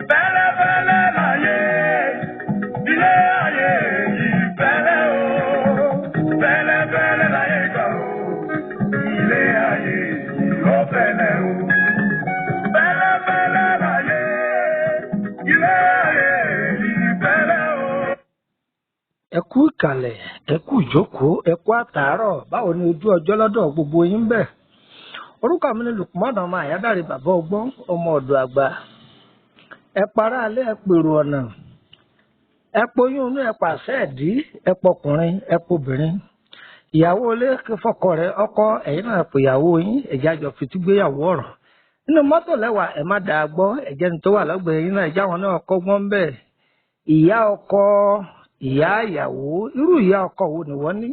Fẹ́lẹ́fẹ́lẹ́ láyé, ilé ayé yìí fẹ́lẹ́ o. Fẹ́lẹ́fẹ́lẹ́ láyé gbà o, ilé ayé yìí ó fẹ́lẹ́ o. Fẹ́lẹ́fẹ́lẹ́ láyé, ilé ayé yìí fẹ́lẹ́ o. Ẹ kú ìkàlẹ̀, ẹ kú ìjókòó, ẹ kú àtàárọ̀. Báwo ni ojú ọjọ́ lọ́dọ̀ gbogbo yín bẹ̀? Orúkọ mi ni Lukman ọmọ Àyádáre, bàbá ọgbọ́n, ọmọ ọ̀dọ̀ àgbà. Ẹ para alẹ́, ẹ pèrò ọ̀nà, ẹ poyún inú, ẹ pàṣẹ ẹ̀dí, ẹ pọkùnrin, ẹ pobìnrin. Ìyàwó ilé kí fọkọ rẹ, ọkọ ẹ̀yin náà pè ìyàwó yín, ẹ̀jẹ̀ àjọ fìtúgbéyàwó ọ̀rọ̀. Nínú mọ́tò lẹ́wà, ẹ má dàá gbọ́, ẹ̀jẹ̀ ní tó wà lọ́gbẹ̀ẹ́ yín náà, ẹ̀jẹ̀ àwọn náà kọ́gbọ́n bẹ́ẹ̀. Ìyá ọkọ, ìyá ìyàwó, irú ìyá ọkọ wo ni wọ́n ní?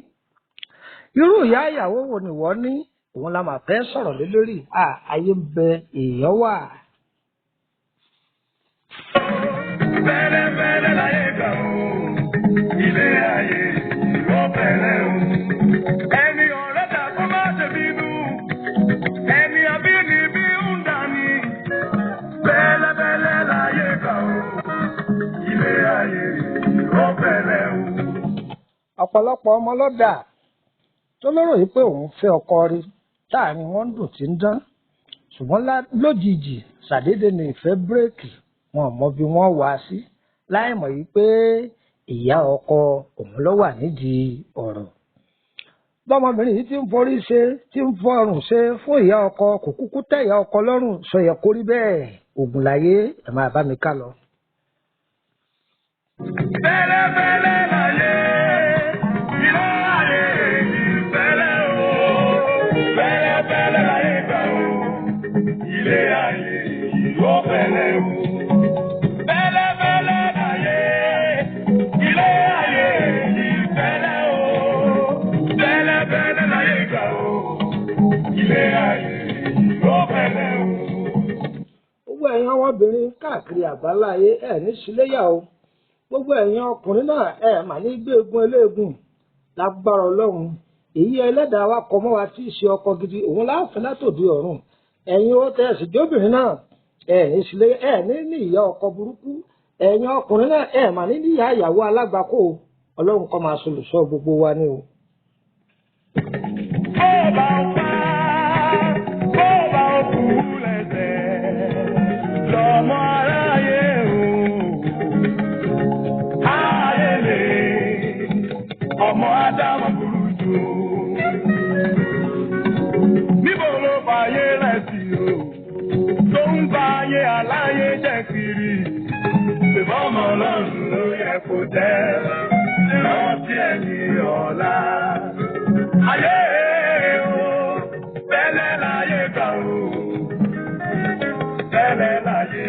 Irú ìyá ìyàwó wo ni wọ́n ní? Òun la máa fẹ́ sọ̀rọ̀ lé lórí. À, ayé ń bẹ, èèyàn wà. Fẹ́lẹ́fẹ́lẹ́ láyé gbà o, ilé ayé yìí ó fẹ́lẹ́ o. Ẹni ọ̀rẹ́ dà kó má ṣe bínú, ẹni abínibí ń dání. Fẹ́lẹ́fẹ́lẹ́ láyé gbà o, ilé ayé yìí ó fẹ́lẹ́ o. Ọ̀pọ̀lọpọ̀ ọmọ lọ́dà tó lérò yìí pé òun fẹ́ ọkọ rí táàrin wọn ń dùn tí ń dán, ṣùgbọ́n lójijì ṣàdédé ní ìfẹ́ bírèkì, wọn ò mọ bí wọ́n wá sí, láì mọ̀ yìí pé ìyá ọkọ òun ló wà nídìí ọ̀rọ̀. Bọ́mọbìnrin yìí ti ń forí ṣe, tí ń fọrùn ṣe fún ìyá ọkọ, kò kúkú tẹ́ ìyá ọkọ lọ́rùn. Sọyẹ kórí bẹ́ẹ̀? Ògùn láyé, ẹ̀ máa bá mi ká lọ. Fẹ́lẹ́fẹ́lẹ́ láyé, ilé ayé yìí fẹ́lẹ́ o. Fẹ́lẹ́fẹ́lẹ́ láyé gbà o, ilé ayé yìí ó fẹ́lẹ́ o. Fẹ́lẹ́fẹ́lẹ́ láyé, ilé ayé yìí fẹ́lẹ́ o. Fẹ́lẹ́fẹ́lẹ́ láyé gbà o, ilé ayé yìí ó fẹ́lẹ́ o. Gbogbo ẹ̀yin ọmọbìnrin káàkiri àgbáláyé, ẹ̀ ní síléyà o. Gbogbo ẹ̀yin ọkùnrin náà, ẹ̀ mà ní gbé egun eléegun lágbára Ọlọ́run. Èyí ẹlẹ́dàá wa kọ mọ́ wa tí í ṣe ọkọ gidi, òun láàfin látòdì ọ̀run. Ẹ̀yin ó tẹ̀ sí jóbìnrin náà, ẹ̀ ní síléyà, ẹ̀ ní ní ìyá ọkọ burúkú. Ẹ̀yin ọkùnrin náà, ẹ̀ mà ní ní ìyá ìyàwó alágbàkó. Ọlọ́run kó máa solùsọ gbogbo wa ni o. Bó bá ń pa, bó bá ń kú lẹ́sẹ̀, lọ́mọ aráyé o. Ayé lè, ọmọ Ádámọ̀ burú jù o. Níbo ló fàyè rẹ̀ sí o? Tó ń ba ayé aláyé jẹ́ kiri. Ìbọ́mọ Ọlọ́run ló yẹ kó jẹ́. Rántí ẹni ọ̀la. Ayé o, fẹ́lẹ́ láyé gbà o. Fẹ́lẹ́ láyé,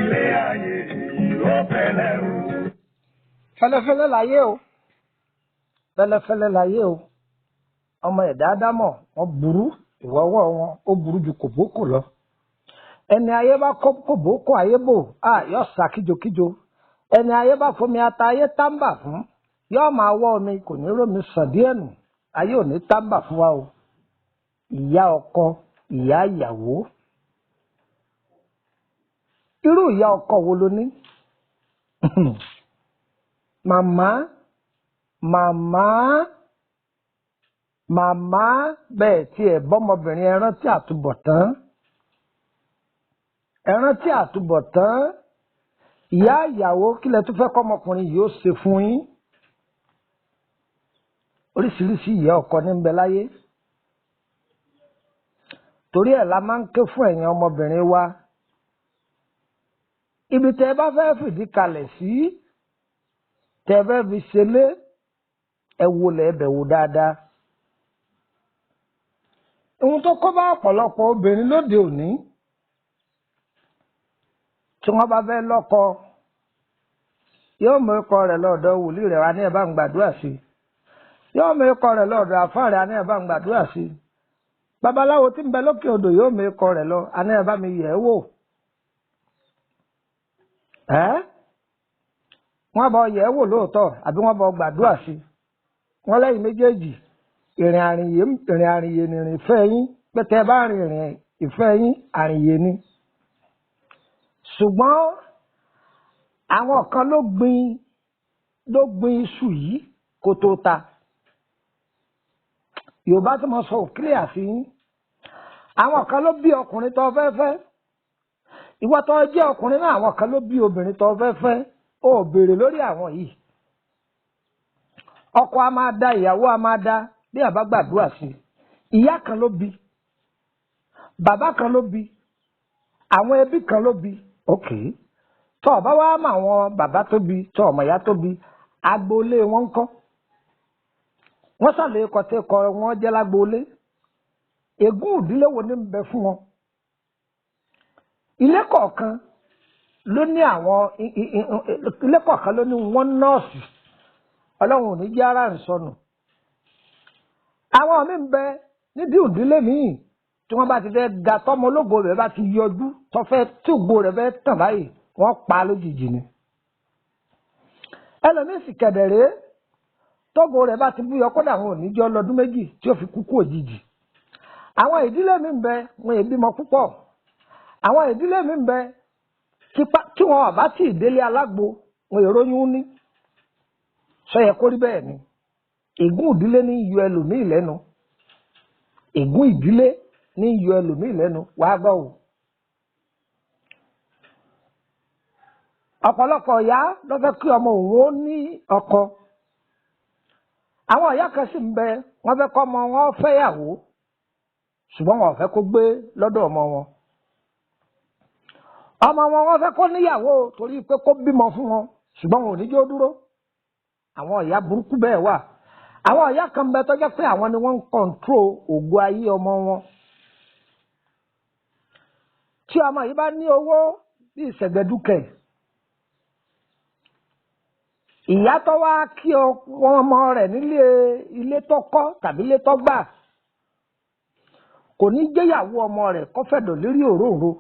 ilé ayé yìí ó fẹ́lẹ́ o. Fẹ́lẹ́fẹ́lẹ́ láyé o, fẹ́lẹ́fẹ́lẹ́ láyé o. Ọmọ ẹ̀dá ádámọ̀ wọn burú, ìwọ́wọ́ wọn ó burú ju kòbókò lọ. Ẹni ayé bá kó kòbókò ayé bò á, yọ sá kíjokíjo. Ẹni ayé bá fomi ata ayé táǹbà fún, yọ máa wọ́ omi, kò ní rómi sàn díẹ̀ nù. Ayé ò ní táǹbà fún wa o. Ìyá ọkọ, ìyá ìyàwó, irú ìyá ọkọ wo ló ní? Màmá, màmá, màmá, bẹ́ẹ̀ tí ẹ̀ bọ́mọbìnrin, ẹ rántí àtúbọ̀tán, ẹ rántí àtúbọ̀tán. Ìyá ìyàwó, kí lẹ tún fẹ́ kọ́mọkùnrin yìí ó ṣe fún yín? Oríṣiríṣi ìyá ọkọ ní ń bẹ láyé. Torí ẹ̀ la máa ń ké fún ẹ̀yin ọmọbìnrin wa, ibi tẹ́ ẹ bá fẹ́ fìdí kalẹ̀ sí, tẹ́ ẹ fẹ́ fi ṣẹlẹ̀, ẹ wọlé ẹ bẹ̀ wò dáadáa. Ohun tó kó bá ọ̀pọ̀lọpọ̀ obìnrin lóde òní, tí wọ́n bá fẹ́ lọ́kọ, Yóò mú ikọ̀ rẹ̀ lọ́dọ̀ wòlíì rẹ̀ wá ní ẹ̀ bá ń gbàdúrà sí i. Yóò mú ikọ̀ rẹ̀ lọ́dọ̀ àfáà rẹ̀ ní ẹ̀ bá ń gbàdúrà sí i. Babaláwo tí ń bẹ lókè odò yóò mú ikọ̀ rẹ̀ lọ àní ẹ̀ bá mi yẹ̀ ẹ́ wò. Ẹ́ wọ́n bọ yẹ̀ ẹ́ wò lóòótọ́ àbí wọ́n bọ gbàdúrà sí i. Wọ́n lẹ́yìn méjèèjì ìrìn àrìnyè nìrìn ìfẹ́ yín, pé tẹ́ ẹ bá rìn ìrìn ìfẹ́ yín àrìnyè ni. Ṣùgbọ́n àwọn kan ló gbin iṣu yìí kó tó ta. Yorùbá tí mo sọ ò kílíà sí yín. Àwọn kan ló bí ọkùnrin tó fẹ́ fẹ́. Ìwọ tó jẹ́ ọkùnrin náà, àwọn kan ló bí obìnrin tó fẹ́ fẹ́. Ó béèrè lórí àwọn yìí. Ọkọ a máa da, ìyàwó a máa da bí àbá gbàdúrà sí i. Ìyá kan ló bí, bàbá kan ló bí, àwọn ẹbí kan ló bí. Ok, tọ́ ọ bá wá mọ àwọn bàbá tó bí, tọ́ ọmọ ìyá tó bí, agboolé wọn ń kọ́. Wọ́n sàlẹ̀ kọ́tẹ́ kọ́ wọn jẹ́ lágboolé. Ègún ìdílé wo ni ń bẹ fún wọn? Ilé kọ̀ọ̀kan ló ní àwọn ilé kọ̀ọ̀kan ló ní wọ́n nọ́ọ̀sì. Ọlọ́run ò ní jẹ́ ara ń sọnù. Àwọn míì ń bẹ nídìí ìdílé míì tí wọ́n bá ti fẹ́ ga, tọ́mọ ológo rẹ̀ bá ti yọjú, tọ́fẹ́ tí ògo rẹ̀ fẹ́ tàn báyìí, wọ́n pa á lójijì ni. Ẹlòmíì sì kẹ̀dẹ̀rẹ́, tógo rẹ̀ bá ti búyọ, kódà àwọn ò ní jọ́ lọ́dún méjì tí ó fi kú kú òjijì. Àwọn ìdílé mi ń bẹ wọn è bímọ púpọ̀. Àwọn ìdílé mi ń bẹ tí wọn bá tí ì délé alágbo, wọn èrò yún ní. Sọ yẹ kó rí bẹ́ẹ̀ ni. Ègún ìdílé ní yọ ẹlòmíì lẹ́nu. Ègún ìdílé ní yọ ẹlòmíì lẹ́nu. Wàá gbọ́ o. Ọ̀pọ̀lọpọ̀ ìyá ló fẹ́ kí ọmọ òun ó ní ọkọ. Àwọn ìyá kan sì ń bẹ, wọ́n fẹ́ kọ́ ọmọ wọn fẹ́yàwó, ṣùgbọ́n wọn ò fẹ́ kó gbé lọ́dọ̀ ọmọ wọn. Ọmọ wọn wọ́n fẹ́ kó níyàwó torí pé kó bímọ fún wọn, ṣùgbọ́n wọn ò ní jó dúró. Àwọn ìyá burúkú bẹ́ẹ̀ wà. Àwọn ìyá kan bẹ tó jẹ́ pé àwọn ni wọ́n ń kọ̀ǹtró ògo ayé ọmọ wọn. Tí ọmọ yìí bá ní owó bí ìṣẹ̀gbẹ̀dúkẹ̀, ìyá tó wá kí ọmọ rẹ̀ nílé ilé tó kọ́ tàbí ilé tó gbà, kò ní jẹ́yàwó ọmọ rẹ̀ kó fẹ̀dọ̀ lérí òróǹro.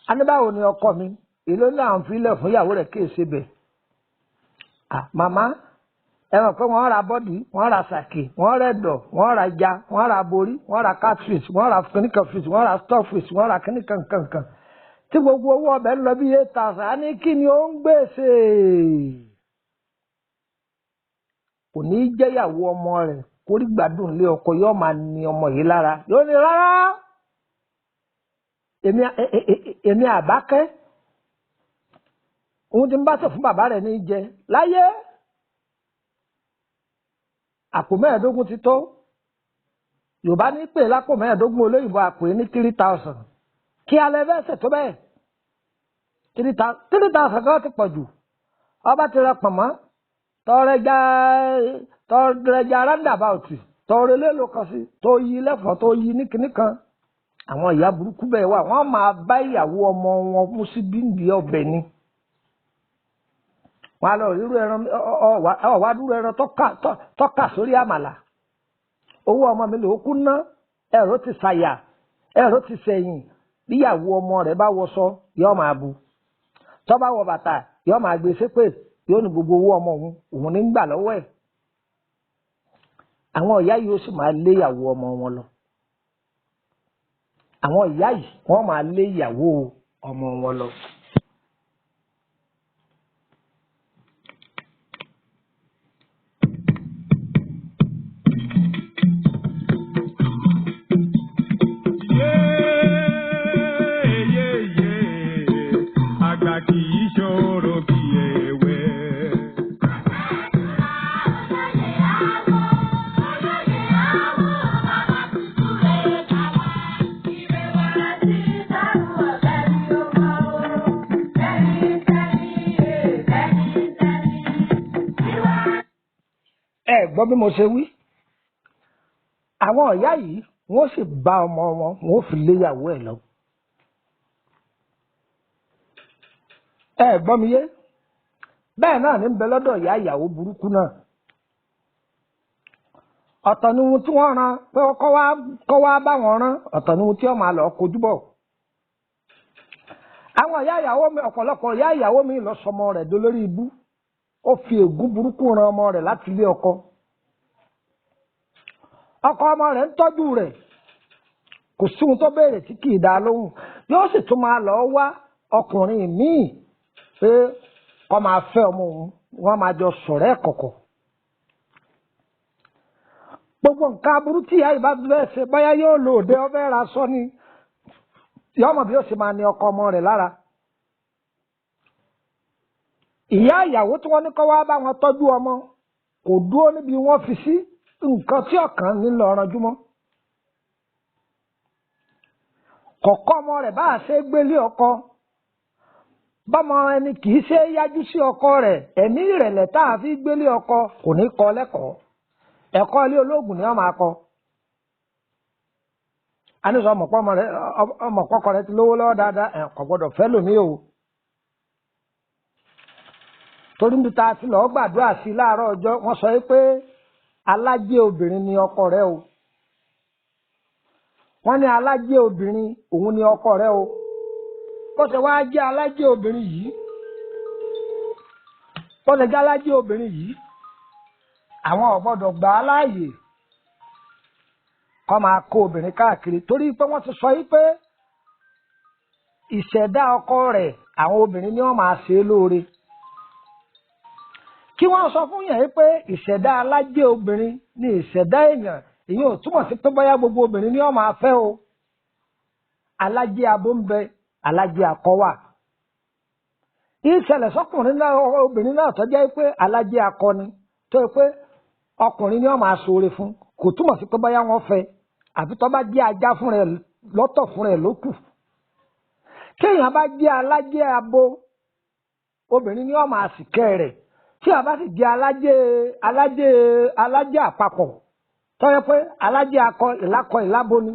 A ní báwo ni ọkọ mi, èló ní à ń filẹ̀ fún ìyàwó rẹ̀ kí èsè bẹ̀. Màmá, ẹ mọ̀ pé wọ́n ra bọ́dì, wọ́n ra sàkè, wọ́n ra ẹ̀dọ̀, wọ́n ra ja, wọ́n ra borí, wọ́n ra catfish, wọ́n ra kìnìkan fish, wọ́n ra stockfish, wọ́n ra kìnìkan kankan. Tí gbogbo owó ọbẹ̀ ń lọ bí 8,000, á ní kí ni ó ń gbèsè. Kò ní í jẹ́yàwó ọmọ rẹ̀ kórí gbádùn lé ọkọ, yóò máa ní ọmọ yìí lára. Yóò ní rárá, èmi àbákẹ́, ohun tí ń bá sọ fún bàbá rẹ̀ ní í jẹ láyé. Àpò 15 ti tó. Yorùbá ní pè lápò 15, olóyìnbó àpò ní 3,000. Kí alẹ́ fẹ́ ṣètò bẹ́ẹ̀? 3,000 kan ti pọ̀ jù. Ọba ti ra pọ̀nmọ́, tọrẹjà roundabout, tọrẹ lélo kan sí, tó yí lẹ́fọ̀ọ́, tó yí ní kinní kan. Àwọn ìyá burúkú bẹ́ẹ̀ wà, wọ́n máa bá ìyàwó ọmọ wọn mú sí bíndì ọbẹ̀ ni. Wọ́n á lọ rírú ẹran, ọ̀wá dúró ẹran tọ́ka sórí àmàlà. Owó ọmọ mi ló kú ná, ẹ̀rọ ti ṣàyà, ẹ̀rọ ti sẹ̀yìn. Bíyàwó ọmọ rẹ̀ bá wọṣọ, yóò máa bu. Tó bá wọ bàtà, yóò máa gbé ṣépè, yóò ní gbogbo owó ọmọ òun, òun ní gbà lọ́wọ́ ẹ̀. Àwọn ìyá yìí ó sì máa lé ìyàwó ọmọ wọn lọ. Àwọn ìyá yìí wọ́n máa lé ìyàwó ọmọ wọn lọ. Àgbà kì í ṣòro bí èwe. Ẹ gbọ́ bí mo ṣe wí. Àwọn ìyá yìí wọ́n sì bá ọmọ wọn, wọ́n fi léyàwó ẹ̀ lọ. Ẹ gbọ́ mi yé? Bẹ́ẹ̀ náà ní ń bẹ lọ́dọ̀ ìyá ìyàwó burúkú náà. Ọ̀tọ̀ ni ohun tí wọ́n rán pé kọ́ wá bá wọn rán, ọ̀tọ̀ ni ohun tí wọ́n máa lọ kojú bọ̀. Àwọn ìyá ìyàwó mi, ọ̀pọ̀lọpọ̀ ìyá ìyàwó mi lọ sọmọ rẹ̀ dolórí ibú. Ó fi ègún burúkú ran ọmọ rẹ̀ láti ilé ọkọ. Ọkọ ọmọ rẹ̀ ń tọ́jú rẹ̀, kò sí ohun tó béèrè tí kì í dá lóhùn. Yóò sì tún máa lọ wá ọkùnrin míì pé kó máa fẹ́ ọmọ òun, wọ́n máa jọ sọ̀rẹ́ kọ̀kọ̀. Gbogbo nǹkan aburú tí ìyá ìbá bẹ́ẹ̀ ṣe, báyá yóò lò òde ọbẹ̀ ra sọ ni, yóò mọ̀ bí ó sì máa ní ọkọ ọmọ rẹ̀ lára. Ìyá ìyàwó tí wọ́n ní kó wá bá wọn tọ́jú ọmọ kò dúró níbi wọ́n fi sí, nǹkan tí ọ̀kan nílò ọ̀rànjúmọ́. Kọ̀kọ́ ọmọ rẹ̀ bá a ṣe gbélé ọkọ, bọ́mọ ẹni kì í ṣe yájú sí ọkọ rẹ̀, ẹ̀mí ìrẹ̀lẹ̀ tá a fi gbélé ọkọ kò ní kọ́ lẹ́kọ̀ọ́. Ẹ̀kọ́ ilé olóògùn ni wọ́n máa kọ́. Anísọ ọmọkọ́kọ́ rẹ̀ ti lówó lọ́wọ́ dáadáa, ẹ̀ kò gbọ́dọ̀ fẹ́ lòmí o. Torí níbi tá a ti lọ́ọ́ gbàdúrà sí láàárọ̀ ọjọ́, wọ́n sọ pé alájẹ́ obìnrin ni ọkọ rẹ̀ o. Wọ́n ní alájẹ́ obìnrin òun ni ọkọ rẹ̀ o. Bó ṣe wá jẹ́ alájẹ́ obìnrin yìí, bó ṣe jẹ́ alájẹ́ obìnrin yìí, àwọn ò gbọ́dọ̀ gbà á láàyè kó máa kó obìnrin káàkiri, torí pé wọ́n ti sọ yìí pé ìṣẹ̀dá ọkọ rẹ̀ àwọn obìnrin ni wọ́n máa ṣe é lóore. Kí wọ́n sọ fún yàn yìí pé ìṣẹ̀dá alájẹ́ obìnrin ni ìṣẹ̀dá èèyàn, ìyẹn ò túmọ̀ sí pé bóyá gbogbo obìnrin ni wọ́n máa fẹ́ o. Alájẹ́ abo ń bẹ, alájẹ́ akọ wà. Ìṣẹ̀lẹ̀ sọ́kùnrin náà, obìnrin náà tó jẹ́ pé alájẹ́ akọ ni, tó yẹ pé ọkùnrin ni wọ́n máa ṣoore fún, kò túmọ̀ sí pé bóyá wọ́n fẹ́, àfi tó bá jẹ́ ajá fún rẹ̀ lọ́tọ̀ fún rẹ̀ ló kù. Kéèyàn bá jẹ́ alájẹ́ abo, obìnrin ni wọ́n máa sìkẹ́ rẹ̀. Tí a bá sì jẹ́ alájẹ́ àpapọ̀, tó yẹ pé alájẹ́ akọ ìlákọ ìlábo ni,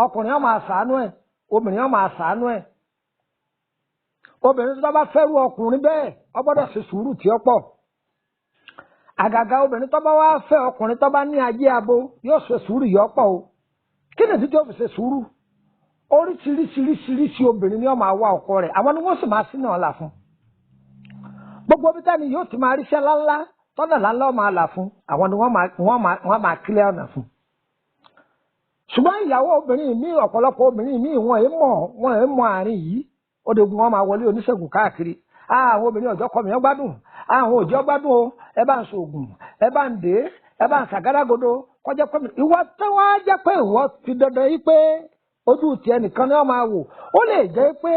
ọkùnrin ó máa ṣàánú ẹ̀, obìnrin ó máa ṣàánú ẹ̀. Obìnrin tó bá fẹ́rù ọkùnrin bẹ́ẹ̀, ó gbọ́dọ̀ ṣe sùúrù tí ó pọ̀. Àgàgà obìnrin tó bá wá fẹ́ ọkùnrin tó bá ní ajé abo, yóò ṣe sùúrù yọ pọ̀ o. Kí nìdí tí ó fi ṣe sùúrù? Oríṣiríṣiríṣiríṣi obìnrin ni ó máa wá ọkọ rẹ̀, àwọn ni wọ́n sì máa sínú ọ̀la fún. Gbogbo bí tẹ́ni yóò ti máa ríṣẹ́ láńlá, tọ́nà láńlá máa là fún, àwọn ni wọ́n máa kílẹ̀ ọ̀nà fún. Ṣùgbọ́n ìyàwó obìnrin mi, ọ̀pọ̀lọpọ̀ obìnrin mi, wọ́n ẹ̀ mọ̀ àárín yìí, ó dogun wọn máa wọlé oníṣègùn káàkiri. Àwọn obìnrin ọ̀jọ́ kọ mi ọ́ gbádùn, àwọn òjò gbádùn o, ẹ bá ń ṣoògùn, ẹ bá ń dé, ẹ bá ń ṣàgádágodo, kọjá pé ìwọ tí wọ́n á jẹ́ pé ìwọ fi dandan yìí pé ojú tiẹ̀ nìkan ni wọ́n máa wò. Ó lè jẹ́ pé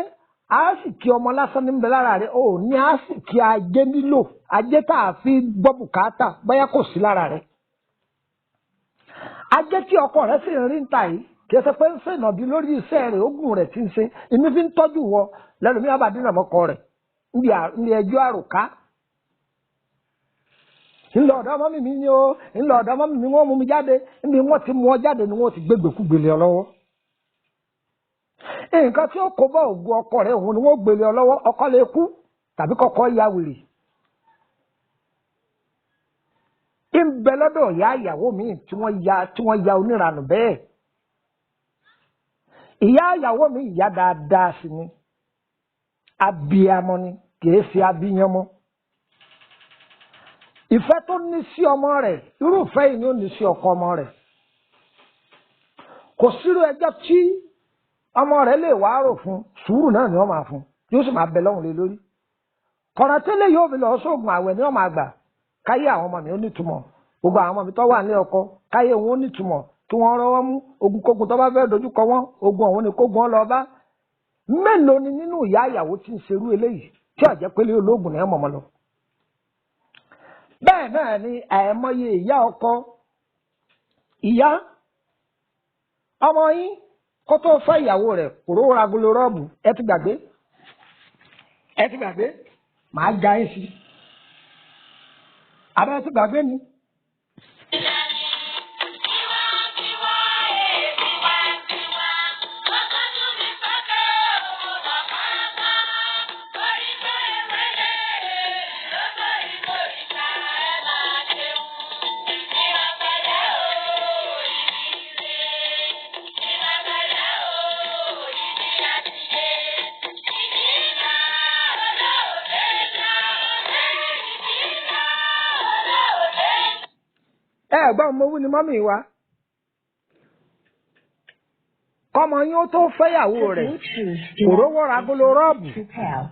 àásìkí ọmọ lásán ní bẹ lára rẹ, ò ní àásìkí ajé nílò, ajé tá a fi gbọ́ bùkátà bóyá kò sí lára rẹ. Ajé tí ọkọ rẹ sì ń rí ń ta yìí, kì í ṣe pé ń ṣènàbí lórí iṣẹ́ rẹ̀, oògùn rẹ̀ ti ń ṣe, ìmí fi ń tọ́jú wọ lẹ́nu mi àbàdínà mọ́kọ rẹ̀ níbi ẹjọ́ àròká. Ńlọ ọ̀dọ́ ọmọ mi ni o, ńlọ ọ̀dọ́ ọmọ mi wọ́n mú mi jáde, níbi wọ́n ti mú ọ jáde ni wọ́n ti gbégbèkúgbèlè ọ lọ́wọ́. Nǹkan tí ó kó bá ògùn ọkọ rẹ̀ òun ni wọ́n gbélé ọ lọ́wọ́, ọkọ lè kú tàbí kọ́kọ́ ya wèrè. Ń bẹ lọ́dọ̀ ìyá ìyàwó mi tí wọ́n ya oníranù bẹ́ẹ̀. Ìyá ìyàwó mi ìyá dáadáa sí ni, abiyamọ ni, kìí ṣe abiyamọ. Ìfẹ́ tó ní sí ọmọ rẹ̀, irúfẹ́ yìí ni ó ní sí ọkọ ọmọ rẹ̀. Kò sírú ẹjọ́ tí ọmọ rẹ̀ lè wá rò fún, sùúrù náà ni wọ́n máa fún, yóò sì máa bẹ lọ́hùn lé lórí. Kọ̀rọ̀tẹ́lẹ̀ yóò fi lọ sóògùn àwẹ̀ ni wọ́n máa gbà, káyé àwọn ọmọ mi ó nítumọ̀, gbogbo àwọn ọmọ mi tó wà ní ọkọ, káyé wọn ó nítumọ̀, kí wọ́n rọ́wọ́ mú, ogun kógun tó bá fẹ́ dojú kọ wọ́n, ogun ọ̀hún ni kógun ọ lọ bá. Mélòó ni nínú ìyá ìyàwó tí ń ṣerú eléyìí tí ó jẹ́ pélé olóògùn ní ọmọ lọ? Bẹ́ẹ̀ náà ni àìmọye ìyá ọkọ, ìyá ọmọ yín kó tó fẹ́ ìyàwó rẹ̀ kò rówó ra agolo rọ́ọ̀bù, ẹ ti gbàgbé, ẹ ti gbàgbé, màá ga yín sí. Àbẹ́ ẹ ti gbàgbé ni. Ẹ gbọ́n mo wí ni mọ́mì wa. Kọ́mọ yín ó tó fẹ́yàwó The rẹ̀ Bluetooth kò rówó ra device agolo rọ́ọ̀bù. is ready to pair.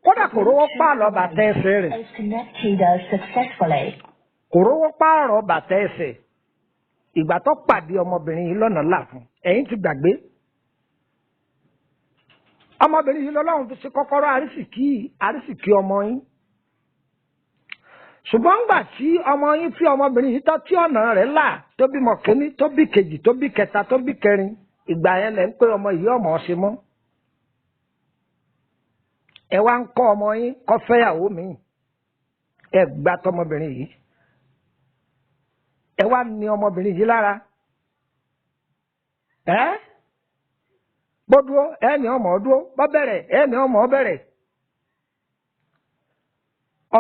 Kódà kò rówó pààlọ́ bàtà ẹsẹ̀ rẹ̀. Is connected successfully. Kò rówó pààrọ̀ bàtà ẹsẹ̀. Ìgbà tó pàdé ọmọbìnrin yìí lọ́nà là fún. Ẹ̀yin ti gbàgbé. Ọmọbìnrin yìí lọ́lọ́run fi ṣe kọ́kọ́rọ́ àrísìkí ọmọ yín. Ṣùgbọ́n ńgbà tí ọmọ yín fi ọmọbìnrin yìí tọ́ tí ọ̀nà rẹ̀ là tó bímọ kínní tó bí kejì tó bí kẹta tó bí kẹrin, ìgbà yẹn lẹ̀ ń pé ọmọ yìí ọmọ ṣe mọ́. Ẹ wá ń kọ́ ọmọ yín kó fẹ́yàwó míì. Ẹ gbà tọmọbìnrin yìí. Ẹ wá ní ọmọbìnrin yìí lára. Ẹ́ bó dúró ẹ ní ọmọ dúró, bó bẹ̀rẹ̀ ẹ ní ọmọ bẹ̀rẹ̀.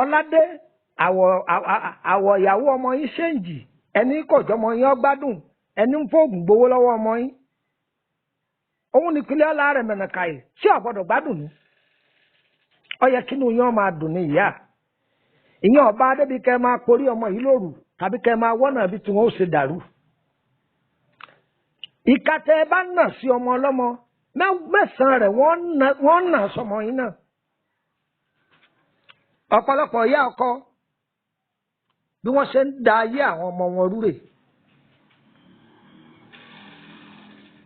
Ọládé àwọ̀ ìyàwó ọmọ yín ṣéǹjì, ẹni kò jọmọ yín ọgbádùn, ẹni ń fóògùn gbowó lọ́wọ́ ọmọ yín. Òun nìpínlẹ̀ ọlá rẹ̀ mẹ̀nàkàyè tí ò gbọ́dọ̀ gbádùn ni. Ó yẹ kínú yín ó máa dùn ní ìyá. Ìyẹn ọba débi kẹ́ máa porí ọmọ yìí lóru tàbí kẹ́ máa wọ́nà bí tí wọ́n ó ṣe dàrú. Ìka tẹ́ ẹ bá nà sí ọmọ ọlọ́mọ mẹ́sàn-án rẹ̀ wọ́n nà sọmọ yín náà. Ọ̀pọ̀lọpọ̀ ìyá ọkọ bí wọ́n ṣe ń da ayé àwọn ọmọ wọn rú rè.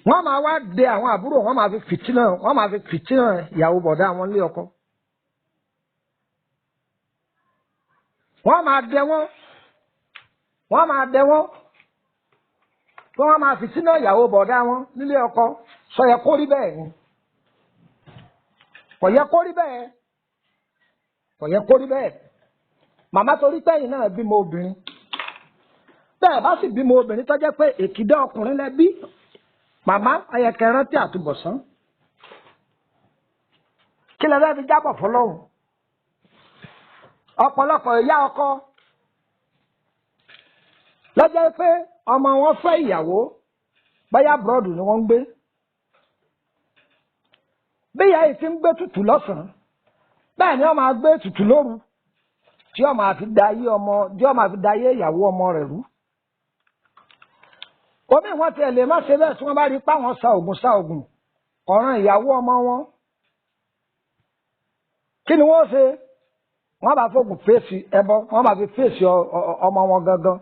Wọ́n máa wá de àwọn àbúrò, wọ́n máa fi fìtínà, wọ́n máa fi fìtínà ìyàwó bọ̀dá wọn lé ọkọ. Wọ́n máa dẹ wọ́n, wọ́n máa dẹ wọ́n, tí wọ́n máa fìtínà ìyàwó bọ̀dá wọn nílé ọkọ. Sọ yẹ kó rí bẹ́ẹ̀ ni. Kò yẹ kó rí bẹ́ẹ̀. Kò yẹ kó rí bẹ́ẹ̀. Màmá torí pẹ́yìn náà bímọ obìnrin. Bẹ́ẹ̀ bá sì bímọ obìnrin tó jẹ́ pé èkìdá ọkùnrin lẹ bí. Màmá ayẹkẹ rántí àtúbọ̀sán. Kí lẹ fẹ́ fi jábọ̀ fọlọ́hùn? Ọ̀pọ̀lọpọ̀ ìyá ọkọ lọ́jọ́ pé ọmọ wọn fẹ́ ìyàwó bóyá búrọ́dù ni wọ́n ń gbé. Bí ìyá yìí ti ń gbé tutù lọ́sàn-án, bẹ́ẹ̀ ni wọ́n máa gbé tutù lóru tí wọ́n máa fi da ayé ọmọ, tí wọ́n máa fi da ayé ìyàwó ọmọ rẹ̀ rú. Omi wọn tiẹ̀ lè má ṣe bẹ́ẹ̀ tí wọ́n bá rí páwọn sa ògùn sa ògùn ọ̀ràn ìyàwó ọmọ wọn. Kí ni wọ́n ṣe? Wọ́n bá fògùn fèsì ẹbọ, wọ́n bá fi fèsì ọmọ wọn gangan.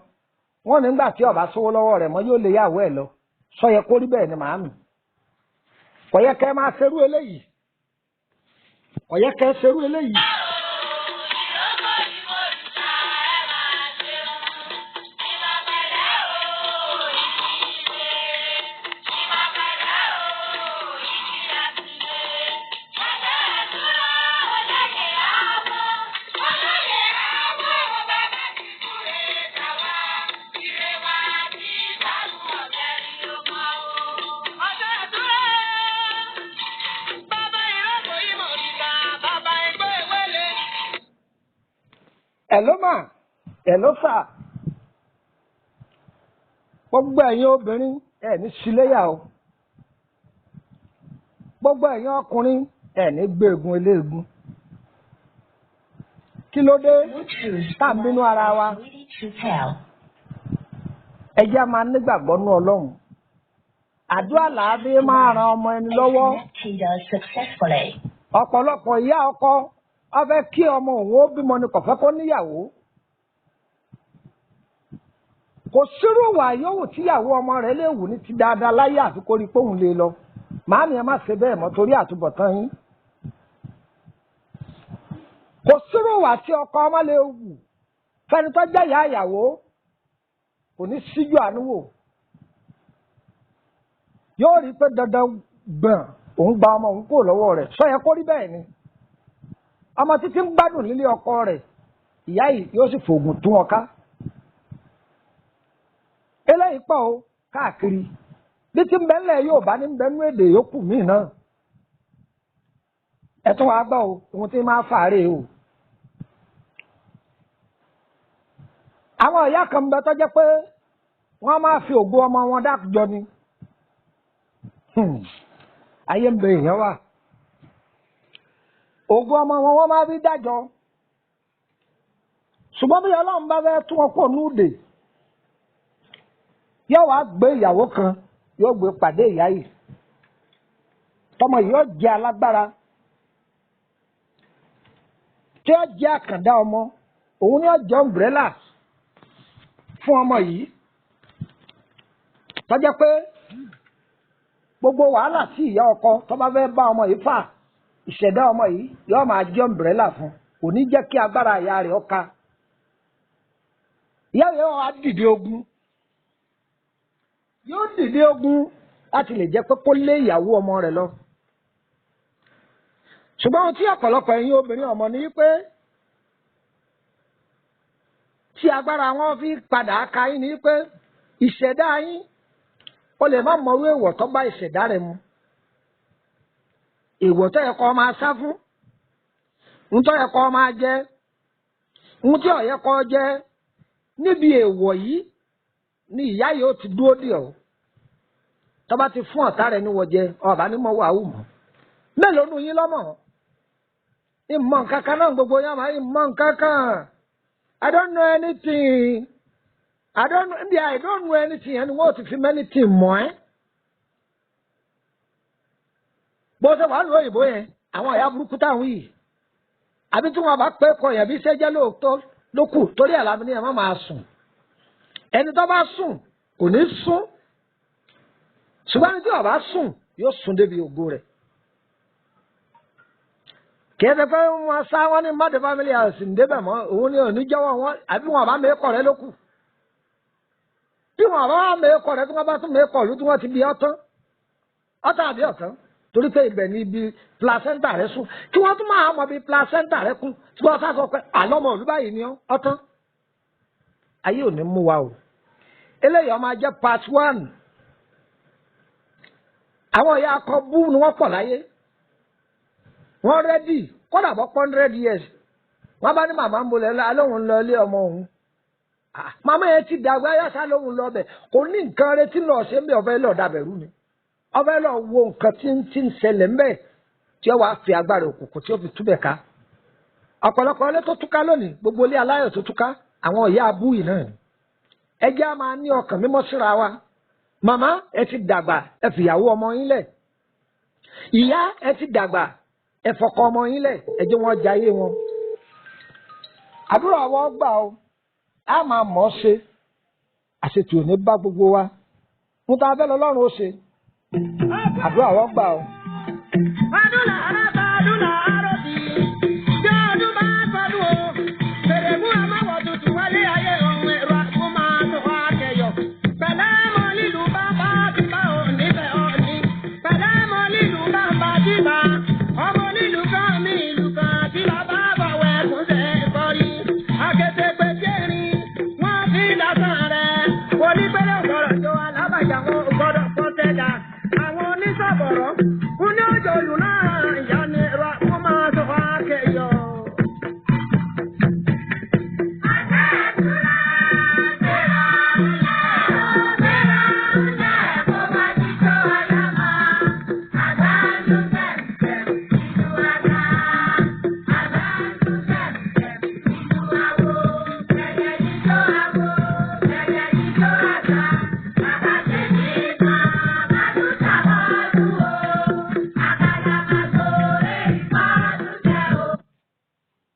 Wọ́n nígbà tí ó bá sówó lọ́wọ́ rẹ̀ mọ́ yóò lè yàwó ẹ̀ lọ. Sọ yẹ kó rí bẹ́ẹ̀ ni màámi. Kò yẹ kẹ́ máa ṣerú eléyìí. Kò yẹ kẹ́ ṣerú eléyìí. Hello ma, hello sir. Gbogbo ẹ̀yin obìnrin ẹ̀ ní síléyà o. Gbogbo ẹ̀yin ọkùnrin ẹ̀ ní gbé egun eléegun. Kí ló dé Bluetooth tá à ń bínú ara wa? device is ready to pair. Ẹ jẹ́ á máa nígbàgbọ́ nú Ọlọ́run. Àdúrà làá fi máa ran ọmọ ẹni Is lọ́wọ́. connected successfully. Ọ̀pọ̀lọpọ̀ ìyá ọkọ ó fẹ́ kí ọmọ òun ó bímọ ni kò fẹ́ kó níyàwó. Kò sírú ìwà yòówù tíyàwó ọmọ rẹ̀ lè wù ní ti dáadáa láyé àfi kó rí pé òun lè lọ. Màámi ẹ má ṣe bẹ́ẹ̀ mọ́ torí àtúbọ̀tán yín. Kò sírú ìwà tí ọkọ ọmọ lè wù fẹ́ni tó jẹ́ ìyá ìyàwó kò ní síjú àánú wò. Yóò rí pé dandan gbọ̀n òun gba ọmọ òun kúrò lọ́wọ́ rẹ̀. Sọ yẹ kó rí bẹ́ẹ̀ ni. Ọmọ títí ń gbádùn nílé ọkọ rẹ̀, ìyá yìí yóò sì fòògùn tún wọn ká. Eléyìí pọ̀ o káàkiri. Bí ti ń bẹ ńlẹ̀ yóò bá ní bẹ nú èdè yòókù míì náà. Ẹ tún wàá gbọ́ o, ohun tí máa fàárẹ̀ o. Àwọn ìyá kan ń bẹ tó jẹ́ pé wọ́n máa fi ògo ọmọ wọn dájọ́ ni. Ayé ń bẹ èèyàn wà. Ògo ọmọ wọn wọ́n máa fi dájọ́. Ṣùgbọ́n bí Ọlọ́run bá fẹ́ tún wọn kó núdè, yóò wá gbé ìyàwó kan, yóò gbé pàdé ìyá yìí. Tọmọ yìí yóò jẹ́ alágbára, tí ó jẹ́ àkàndá ọmọ, òun ni ó jẹ́ umbrella fún ọmọ yìí. Tó jẹ́ pé gbogbo wàhálà tí ìyá ọkọ tó bá fẹ́ bá ọmọ yìí fà, ìṣẹ̀dá ọmọ yìí yóò máa jẹ́ umbrella fún, kò ní jẹ́ kí agbára ìyá rẹ̀ ó ká. Ìyá rẹ̀ wá dìde ogun, yóò dìde ogun láti lè jẹ́ pé kó lé ìyàwó ọmọ rẹ̀ lọ. Ṣùgbọ́n ohun tí ọ̀pọ̀lọpọ̀ ẹ̀yin obìnrin ọmọ ni wípé tí agbára wọn fi padà ka yín ni wípé ìṣẹ̀dá yín, ó lè má mọrú èèwọ̀ tó bá ìṣẹ̀dá rẹ̀ mu. Èèwọ̀ tó yẹ kó máa sá fún, ohun tó yẹ kó máa jẹ, ohun tí ó yẹ kó jẹ, níbi èèwọ̀ yìí ni ìyá yìí ó ti dúró dì ọ́. Tó bá ti fún ọ̀tá rẹ̀ níwọ̀ jẹ, ọ̀bá ní mọ̀ wà wù mọ́. Mélòó nu yín lọ́mọ̀? Ìmọ̀ nǹkan kan náà gbogbo yẹn máa ìmọ̀ nǹkan kan. I don't know anything. I don't know, I don't know anything. Ẹni wọ́n ti fi many thing mọ̀ ẹ́. Bó ṣe wà lóyìnbó yẹn, àwọn ìyá burúkú táwọn yìí. Àbí tí wọ́n bá pẹ́ kọ yẹn bí ṣẹ́jẹ́ lóòótọ́ ló kù torí àlàmì ni ẹ̀ má máa sùn. Ẹni tó bá sùn kò ní sùn. Ṣùgbọ́n ẹni tí ó bá sùn yóò sùn débi ògo rẹ̀. Kì í ṣe pé wọ́n sá wọn ní mọ́tò family house ń débẹ̀ mọ́, òun ni òní jẹ́wọ́ wọn, àbí wọn bá mẹ́kọ̀ rẹ ló kù. Bí wọn bá mẹ́kọ̀ rẹ tí wọ́n bá tún mẹ́kọ̀ lù tí wọ́n ti bí ọtán. Ọtán àbí ọ̀tán, torí pé ibẹ̀ ni ibi placenta rẹ sùn. Kí wọ́n tún máa mọ bí placenta rẹ kún, tí wọ́n sá sọ pé àlọ́mọ òlú báyìí ni ọtán. Ayé ò ní mú wa o. Eléyìí ó máa jẹ́ part 1. Àwọn ìyá akọ bú ni wọ́n pọ̀ láyé. Wọ́n rẹ́dì kódà bọ́ 100 years. Wọ́n bá ní màmá ń bolẹ̀ lóhùn lọ ilé ọmọ òun. Màmá yẹn ti dàgbà yàtá lóhùn lọ bẹ̀. Kò ní nǹkan retí lọ ṣe ń bẹ̀, ọ̀fẹ́ lọ dàbẹ̀rú ni. Ọ̀fẹ́ lọ wo nǹkan tí ń ṣẹlẹ̀ ńbẹ̀ tí ó wàá fi agbára òkùnkùn tí ó fi túbẹ̀ ká. Ọ̀pọ̀lọpọ̀ ilé tó túká lónìí, gbogbo ilé aláyọ̀ tó túká, àwọn ìyá abú yìí náà. Ẹ jẹ́ á máa ní ọkàn mímọ́ síra wa. Màmá ẹ ti dàgbà, ẹ fìyàwó ọmọ yín lẹ̀. Ìyá ẹ ti dàgbà, ẹ fọkọ ọmọ yín lẹ̀, ẹ jẹ́ wọn jayé wọn. Àdúrà wọn gbà o, á máa mọ̀ ọ́ ṣe, àṣetì ò ní bá gbogbo wa. Mo ta abẹ́ lọ lọ́rùn ó ṣe, àdúrà wọn gbà o.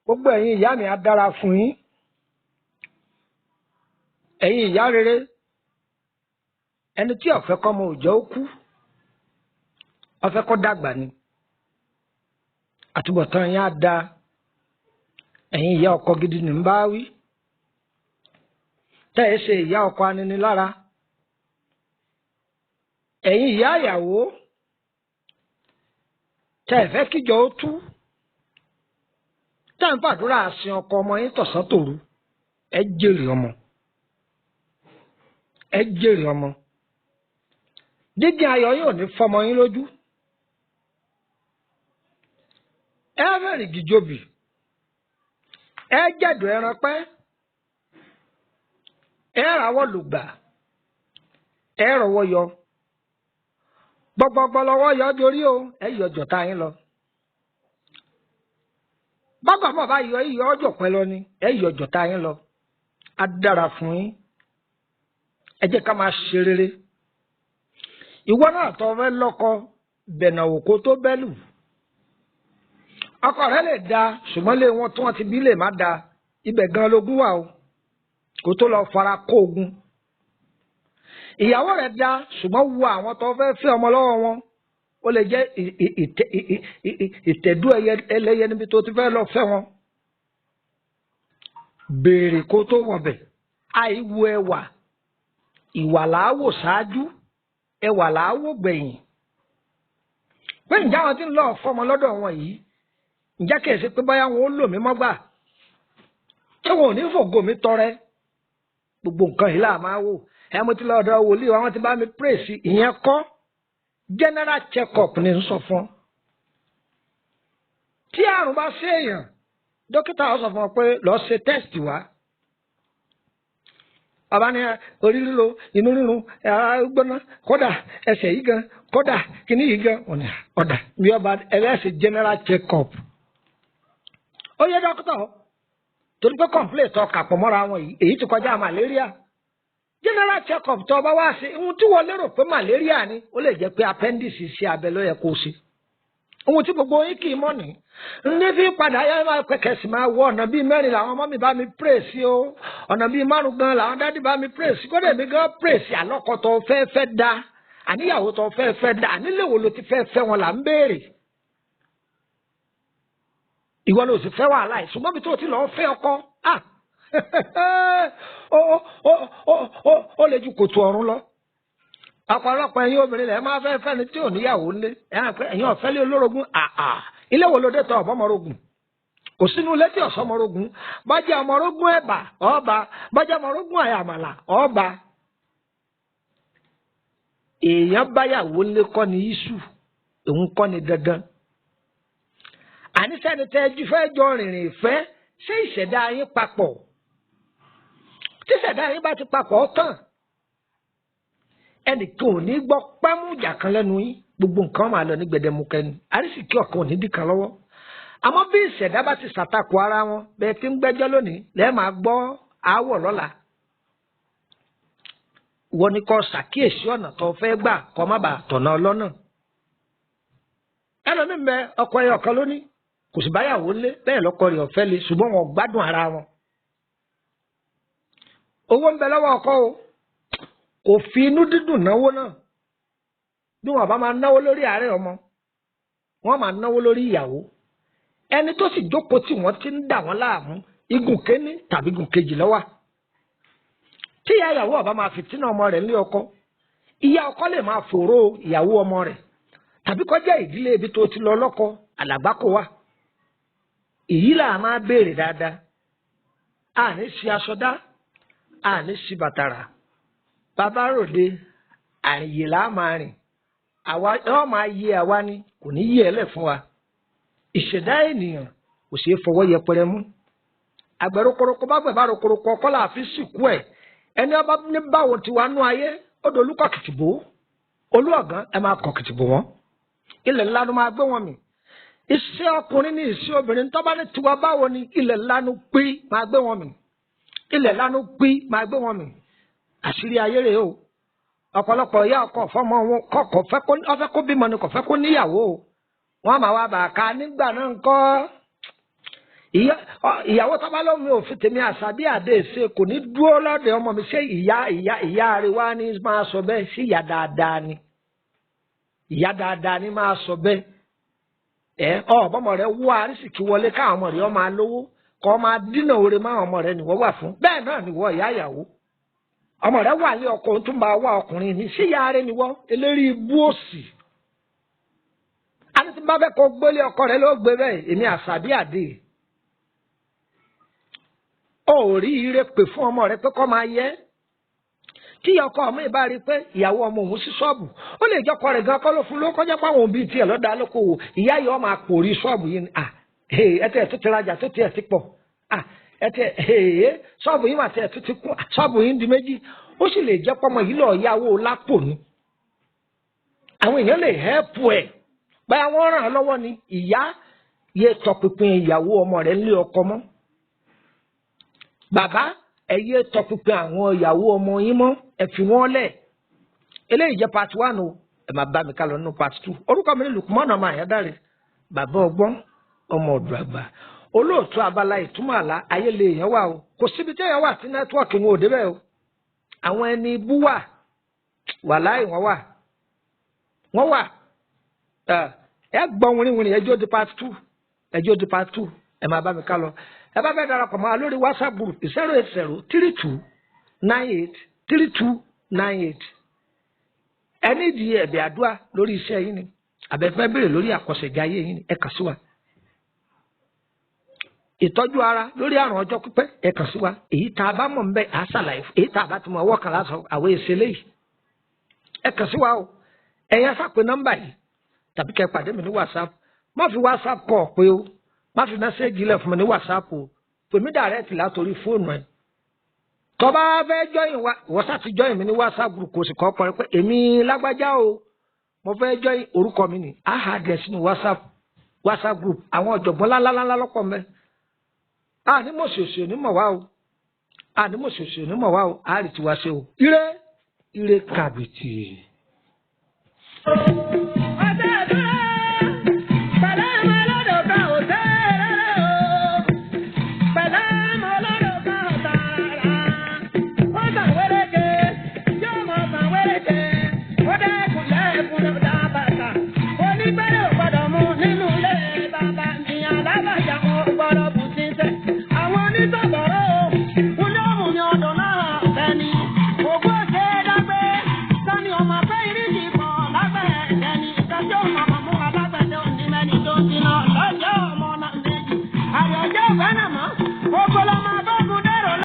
Gbogbo ẹ̀yin ìyá mi á dára fún yín. Ẹ̀yin ìyá rere, ẹni tí ó fẹ́ kọ́mọ òòjọ́ ó kú, ó fẹ́ kó dàgbà ni. Àtúbọ̀tán yín á da. Ẹ̀yin ìyá ọkọ gidi ní ń bá wí. Tẹ́ ẹ ṣe ìyá ọkọ aninilára. Ẹ̀yin ìyá ìyàwó, tẹ́ ẹ fẹ́ kíjọ ó tú. Tẹ́ ń fàdúrà sin ọkọ ọmọ yín tọ̀sán tòru, ẹ jèrè ọmọ. Ẹ jèrè ọmọ. Dídín ayọ̀ yóò ní fọmọ yín lójú. Ẹ fẹ́rì gìjòbì. Ẹ jẹ̀dọ̀ ẹran pẹ́. Ẹ ràwọ̀ lùgbà. Ẹ rọwọ́ yọ. Gbọgbọgbọ lọ́wọ́ yọ dorí o, ẹ yọ jọ̀tá yín lọ. Bákan bá yọ iyọ̀ ọjọ́ pẹ́ lọ ni ẹ yọ ọjọ́ tá yín lọ. Á dára fún yín. Ẹ jẹ́ ká máa ṣe rere. Ìwọ náà tó fẹ́ lọ́kọ bẹ̀nà òkó tó bẹ́lù. Ọkọ rẹ lè da ṣùgbọ́n lé wọn tí wọ́n ti bí lè má da. Ibẹ̀ gan lógún wà o. Kó tó lọ fara kó ogun. Ìyàwó rẹ̀ da ṣùgbọ́n wo àwọn tó fẹ́ fẹ́ ọmọ lọ́wọ́ wọn. Ó lè jẹ́ ìtẹ̀dú ẹlẹ́yẹ níbi tó ti fẹ́ lọ fẹ́ wọn. Béèrè kó tó wọbẹ̀. Àìwo ẹwà. Ìwà làá wò ṣáájú. Ẹwà làá wò gbẹ̀yìn. Pé ǹjẹ́ àwọn tí ń lọ fọmọ lọ́dọ̀ wọn yìí, ǹjẹ́ kìí ṣe pé báyà wọn ó lò mí mọ́gbà? Ṣé wọn ò ní fògo mi tọrẹ? Gbogbo nǹkan yìí là máa wò. Ẹ mo ti lọ ọ̀dọ̀ wòlíì àwọn tí bá mi pray sí ìyẹn kọ́. General check-up ni ń sọ fún. Tí àrùn bá ṣe èèyàn, dókítà ó sọ fún ọ pé lọ ṣe test wá. Bàbá ní orí ríro, inú rírun, ara gbóná, kódà ẹsẹ̀ yìí gan, kódà kíní yìí gan, ọ̀dà bí ọba ẹlẹ́sìn general check-up. Ó yẹ dókítà o, torí pé complaint tó kà pọ̀ mọ́ra wọn yìí, èyí ti kọjá malaria. General check-up tó bá wá sí, ohun tí wọ́n lérò pé malaria ni, ó lè jẹ́ pé appendix ṣe abẹ ló yẹ kó o ṣe. Ohun tí gbogbo yín kì í mọ̀ ní. Ní fi padà yá máa pẹ̀kẹ́ sì máa wọ ọ̀nà bíi mẹ́rin làwọn ọmọ mi bá mi pray sí o. Ọ̀nà bíi márùn gan làwọn dádì bá mi pray sí. Kódà èmi gan pray sí àlọ́kọ tó fẹ́ fẹ́ da. Àníyàwó tó fẹ́ fẹ́ da. Ànílé wo ló ti fẹ́ fẹ́ wọn là ń béèrè. Ìwọ ló sì fẹ́ wàhálà yìí. Ṣùgbọ́n bí tó ti lọ́ọ́ fẹ́ ọkọ. Ó lè ju kòtò ọ̀run lọ. Ọ̀pọ̀lọpọ̀ ẹ̀yin obìnrin lẹ máa fẹ́ fẹ́ni tí ò níyàwó ńlé. Ẹ̀yin ọ̀fẹ́ lé olórogún àà ilé wo ló dé tọ ọ̀bọ̀mọ̀rogún? Kò sínú ilé tí ọ̀sọ́mọ̀rogún. Bájẹ́ ọmọrogún ẹ̀bà ọba, bájẹ́ ọmọrogún àyàmàlà ọba. Èèyàn báyàwó ńlé kọ́ ni iṣu, òun kọ́ ni dandan. Àníṣẹ́ni tẹ́ ẹ fẹ́ jọ rìnrìn ìfẹ́ ṣé ìṣẹ̀dá yín papọ̀? Tí ìṣẹ̀dá yín bá ti papọ̀ tán, ẹnìkan ò ní gbọ́ pámú ìjà kan lẹ́nu yín, gbogbo nǹkan máa lọ ní gbẹdẹmukẹ ni, àrísìkí ọ̀kan ò ní dìkan lọ́wọ́. Àmọ́ bí ìṣẹ̀dá bá ti ṣàtakò ara wọn, bẹ́ẹ̀ tí ń gbẹ́jọ́ lónìí lẹ́ẹ̀ máa gbọ́ aáwọ̀ lọ́la. Wọ́n ní kó ṣàkíyèsí ọ̀nà tó fẹ́ gbà kó má bàa tọ̀nà ọlọ́nà. Ẹlòmíín bẹ ọkọ ẹyọ kan lónìí, kò sì báyàwó lé, bẹ́ẹ̀ lọ́kọ rẹ̀ ọ̀fẹ́ le, ṣùgbọ́n wọn gbádùn ara wọn. Owó ń bẹ lọ́wọ́ ọkọ o, kò fi inú dídùn náwó náà. Bí wọn bá máa náwó lórí àárẹ̀ ọmọ, wọn máa náwó lórí ìyàwó. Ẹni tó sì jókòó tí wọ́n ti ń dà wọ́n láàmú, igun kéní tàbí igun kejì ló wà. Tí ìyá ìyàwó ọba máa fìtínà ọmọ rẹ̀ nílé ọkọ, ìyá ọkọ lè máa fòró ìyàwó ọmọ rẹ̀, tàbí kó jẹ́ ìdílé ibi tó ti lọ lọ́kọ, àlàgbákò wà. Èyí là máa béèrè dáadáa. Àní sí aṣọ dá, àní sí bàtàrà. Bàbá ròde, àrìnyè là máa rìn. Àwa ọ máa yé àwa ni, kò ní yé ẹlẹ̀ fún wa. Ìṣẹ̀dá ènìyàn kò ṣeé fọwọ́ yẹpẹrẹ mú. Àgbẹ̀ rokoroko bá gbẹ̀ bá rokoroko ọkọ́ là fi sìnkú ẹ̀. Ẹni ọba ní báwo ti wà nú ayé, ó dolú kọ̀kìtìbó. Olú ọ̀gán ẹ máa kọ̀kìtìbó wọn. Ilẹ̀ ńlá ló máa gbé wọn mì. Iṣẹ́ ọkùnrin ní iṣẹ́ obìnrin tó bá ní tiwa báwo ni ilẹ̀ ńlá ló pí máa gbé wọn mì. Ilẹ̀ ńlá ló pí máa gbé wọn mì. Àṣírí ayé rèé o. Ọ̀pọ̀lọpọ̀ ìyá ọkọ fọmọ wọn kọ̀kọ̀ fẹ́ kó bímọ ni kò fẹ́ kó níyàwó o. Wọ́n máa wá bàá ká nígbà náà ńkọ́. Ìyàwó tó bá lómi òfin tèmi àṣà bí àdé ṣe kò ní dúró lọ́dẹ̀ ọmọ mi. Ṣé ìyá ìyá ìyá rẹ̀ wá ní máa sọ bẹ́ẹ̀? Sí ìyá dáadáa ni? Ìyá dáadáa ni máa sọ bẹ́ẹ̀. Ẹ ọ ọmọ rẹ wọ àrísìkí wọlé káwọn ọmọ rẹ ọ máa lówó, kọ́ máa dínà oore máa ọmọ rẹ nìwọ́ wà fún. Bẹ́ẹ̀ náà nìwọ ìyá ìyàwó. Ọmọ rẹ wà ní ọkọ tó máa wá ọkùnrin ní sí ìyá rẹ nìwọ eléri ibú òsì. Àti tí bá fẹ́ kó gbélé ọkọ rẹ ló gbé bẹ́ẹ̀, èmi àṣàbí àdé. Ó rí ire pè fún ọmọ rẹ pé kó máa yẹ. Tí ọkọ ọmọ ìbá rí pé ìyàwó ọmọ òun sí ṣọ́ọ̀bù, ó lè jọkọ rẹ̀ gan kọ́ ló fún ló kọjá pé àwọn òbí tiẹ̀ lọ́dà lókòwò. Ìyá yìí ọmọ àpòrí ṣọ́ọ̀bù yìí ni, ẹ tẹ̀ tó ti rajà tó tiẹ̀ ti pọ̀. Ẹ tẹ̀ ṣọ́ọ̀bù yìí mà tiẹ̀ tó ti kún, ṣọ́ọ̀bù yìí ń di méjì. Ó sì lè jẹ́ pọ́mọ yìí lọ́ọ́ yáwó lápò ni. Àwọn èèyàn lè hẹ́pù ẹ̀. Báyà wọ́n ràn án lọ́wọ́ ni ìyá Yé tọpinpin ìyàwó ọmọ rẹ nílé ọkọ mọ́. Bàbá, ẹ yé tọpinpin àwọn ìyàwó ọmọ yín mọ́, ẹ fi wọ́n lẹ̀. Eléyìí jẹ́ part one o. Ẹ máa bá mi ká lọ nínú part two. Orúkọ mi ní Lukman ọmọ Àyádáre, bàbá ọgbọ́n, ọmọ ọ̀dọ̀ àgbà, olóòtú abala ìtumọ̀ àlá. Ayé lè yẹn wà o. Kò síbi tí èèyàn wà tí network wọn ò débẹ̀ o. Àwọn ẹni ibú wà, wàláì wọ́n wà, wọ́n wà. Ẹ gbọ́ wìrìwìrì. Ẹjọ́ di part two, ẹjọ́ di part two. Ẹ máa bá mi ká lọ. Ẹ bá fẹ́ darapọ̀ mọ́ wa lórí WhatsApp group, 08032983298. Ẹ nídìí ẹ̀bẹ̀ àdúrà lórí iṣẹ́ yín ni, àbẹ̀fẹ́ béèrè lórí àkọsẹ̀jáyé yín ni, ẹ kàn sí wa. Ìtọ́jú ara lórí àrùn ọjọ́ pípẹ́, ẹ kàn sí wa. Èyí tá a bá mọ̀ ń bẹ́, à á ṣàlàyé. Èyí tá a bá ti mọ̀, ọwọ́ kan lásán àwọn èsì eléyìí, ẹ kàn sí wa o. Ẹ̀yin asápè nọ́mbà yìí tàbí kẹ́ pàdé mi ní WhatsApp. Má fi WhatsApp kọ̀ pé o, má fi message lẹ̀ fún mi ní WhatsApp o. Pè mí direct látòrí fóònù ẹ̀. Tó bá fẹ́ join wa, wọ́n sá ti join mi ní WhatsApp group, kò sì kọ́ ọkọ rẹ pé èmi lágbájá o, mo fẹ́ join, orúkọ mi ni aha dẹ̀ sínú WhatsApp group. Àwọn ọ̀jọ̀gbọ́n ńláńláńlá lọ́pọ̀ mẹ́. A ní mọ̀sí òsì onímọ̀ wá o, a ní mọ̀sí òsì onímọ̀ wá o. A rí tiwa ṣe o. Ire ire kàbìtì.